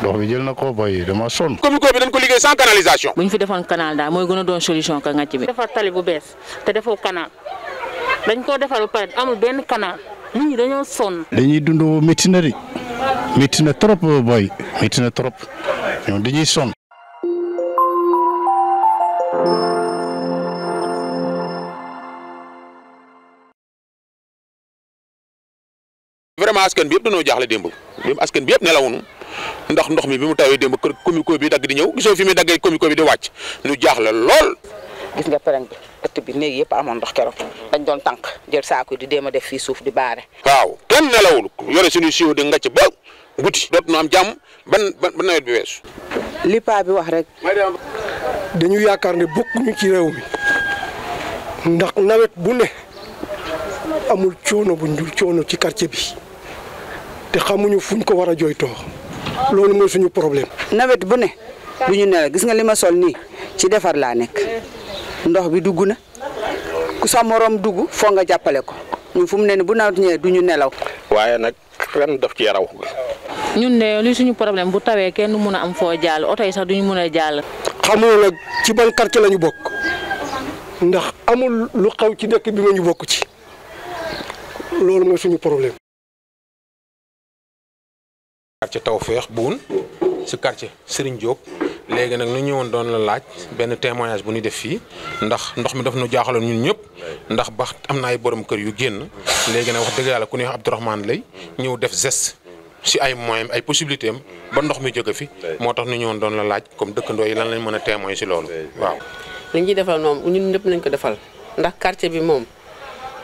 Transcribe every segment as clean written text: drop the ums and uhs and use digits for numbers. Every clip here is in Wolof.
ndox bi jël na ko boy dama sonn. comico bi dañ ko liggéey sans canalisation. bu ñu fi defoon canal daal mooy gën a doon solution ka ngàcc bi. defar tali bu bees te defoo canal dañ koo defar ba pare amul benn canal nit ñi dañoo sonn. dañuy dund métti na de métti na trop boy métti na trop ñoom dañuy sonn. vraiment askan bi yëpp dañoo jaaxle démb askan bi yëpp nelawuñu ndax ndox mi bi mu tawee démb kër comico bi dagg di ñëw gisoo fi muy daggee comico bi di wàcc ñu jaaxle lool. gis nga pereng bi ëtt bi néeg yëpp amoon ndox keroog dañ doon tànk jël saako di déem a def fii suuf di baare. waaw kenn nelawul yore suñu siwo di ngacc ba guddi dootu ñu am jàmm ban nawet bi weesu. li paa bi wax rek. dañu yaakaar ne bokkuñu ci réew mi ndax nawet bu ne amul coono bu dul coono ci quartier bi te xamuñu fuñ ko war a jooytoo loolu mooy suñu problème. nawet bu ne du ñu nelaw gis nga li ma sol nii ci defar laa nekk ndox bi dugg na ku sa morom dugg foo nga jàppale ko ñun fu mu ne nii bu nawet ñëwee du ñu nelaw. waaye nag ren daf ci raw. ñun de li suñu problème bu tawee kenn mun a am foo jàll oto yi sax duñu mun a jàll. xamoo nag ci ban quartier la ñu bokk ndax amul lu xaw ci dëkk bi ma ñu bokk ci loolu mooy suñu problème. quartier Tawfekh Boune si quartier Serigne Diop léegi nag ñu ñëwoon doon la laaj benn témoignage bu ñu def fii ndax ndox mi daf ñu jaaxaloon ñun ñëpp ndax ba am na ay borom kër yu génn léegi nag wax dëgg yàlla ku ñuy wax Abdourahmane lay ñëw def geste si ay moyens ay possibilités am ba ndox mi jóge fi moo tax ñu ñëwoon doon la laaj comme dëkkandoo yi lan lañ mën a témoigner si loolu waaw. li ñuy defal moom ñun ñëpp nañ ko defal ndax quartier bi moom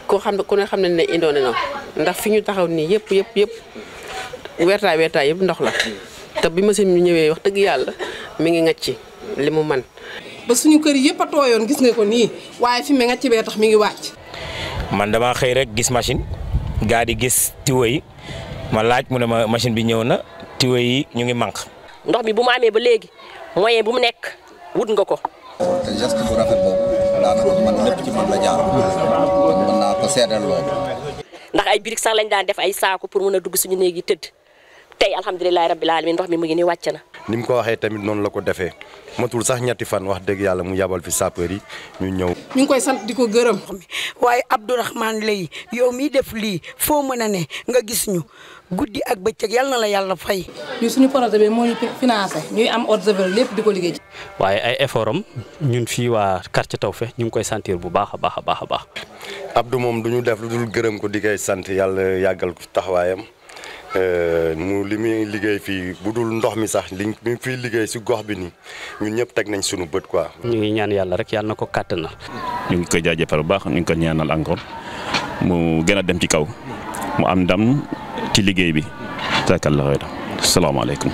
ku ne xam ne indoone na ndax fi ñu taxaw nii yëpp weertaay yëpp ndox la te bi machine ñu ñëwee wax dëgg yàlla mi ngi ngacc li mu man ba suñu kër yëpp a tooyoon gis nga ko nii waaye fi mu ngacc bee tax mi ngi wàcc. man dama xëy rek gis machine gaa di gis tiwo yi ma laaj mu ne ma machine bi ñëw na tiwo yi ñu ngi manque. ndox mi bu mu amee ba léegi moyen bu mu nekk wut nga ko. te geste bu rafet boobu daanaka man lépp ci man la jaar mën naa ko seedal loolu. ndax ay birig sax lañ daan def ay saako pour mën a dugg suñu néeg yi tëdd tey alhamdulilah rabbil alamin ndox mi mu ngi nii wàcc na. ni mu ko waxee tamit noonu la ko defee matul sax ñetti fan wax dëgg yàlla mu yabal fi sapeur yi ñu ñëw. ñu ngi koy sant di ko gërëm. waaye Abdourahmane lay yow miy def lii foo mën a ne nga gis ñu guddi ak bëccëg yal na la yàlla fay. ñu suñu projet bi moo ñu financé ñuy am eau de javel lépp di ko liggéey. waaye ay effort am ñun fii waa quartier Tawfekh ñu ngi koy sentir bu baax a baax. Abdou moom du ñu def lu dul gërëm ko di koy sant yàlla yàggal ko taxawaayam mu li muy liggéey fii bu dul ndox mi sax li mu fiy liggéey si gox bi nii ñun ñëpp teg nañ sunu bët quoi. ñu ngi ñaan yàlla rek yàlla na ko kàttanal. ñu ngi koy jaajëfal bu baax ñu ngi ko ñaanal encore mu gën a dem ci kaw mu am ndam ci liggéey bi. salaamaaleykum.